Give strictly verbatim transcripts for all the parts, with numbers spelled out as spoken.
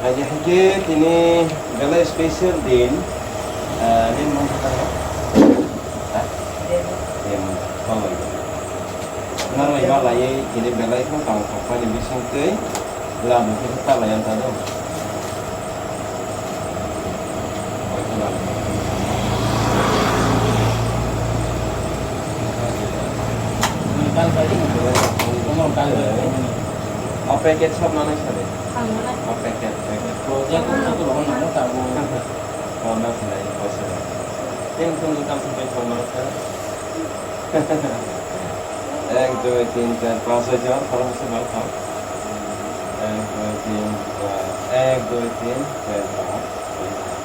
Aji hake tini belai special din, ah, din mung kata ha? Ha? Din mung. Oh my God. Narwai malai tini belai kho tang thokmani bising tei labu khe ta lai ang ta do. O packet sab nanai sade. Ang nanai. O packet, packet. Project ko to rohon nang ta bo. Rohon nang sinai, bosa. Tin kun kam sampai rohon nang ta. Ek, dui, tin, char, panch, soi, jon, khoroksa bar kha. Ek, dui, tin, char, ek, dui, tin, char, panch, soi, jon.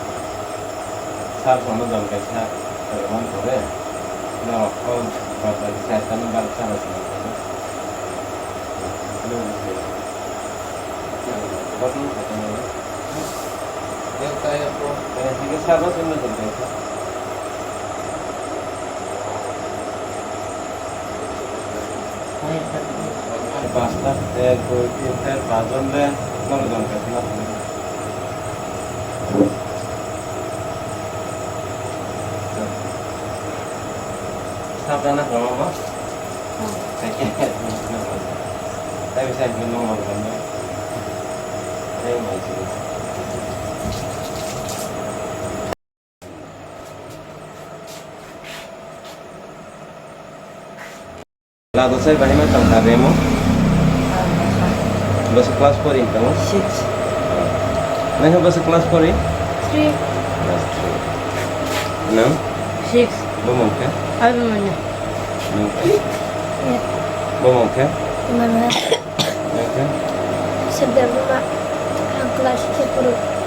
Sar kono jon kaisa, tor man kore. No, o, bar, bar, char, tan, bar, char, char, char. Hello, hello. Button, button, hello. Yes, I have. Eh, hingke sar, bar, jon, jon kaisa. Pasta, ek, dui, tin, char, panch jon le, noro jon kaisa na. Sabjana kama ba? Hmm. Thank you. Thank you, sir. No more, no more. Thank you, sir. Lado sai bahai ma tangka remo. Basa class four in tamo? Six. Nai ho basa class four in? Three. Class three. Nang? Six. Bo mong khe? Abi manya. Nang khe? Eight. Bo mong khe? Mama. Nang khe? Sabda mama. Ang class four.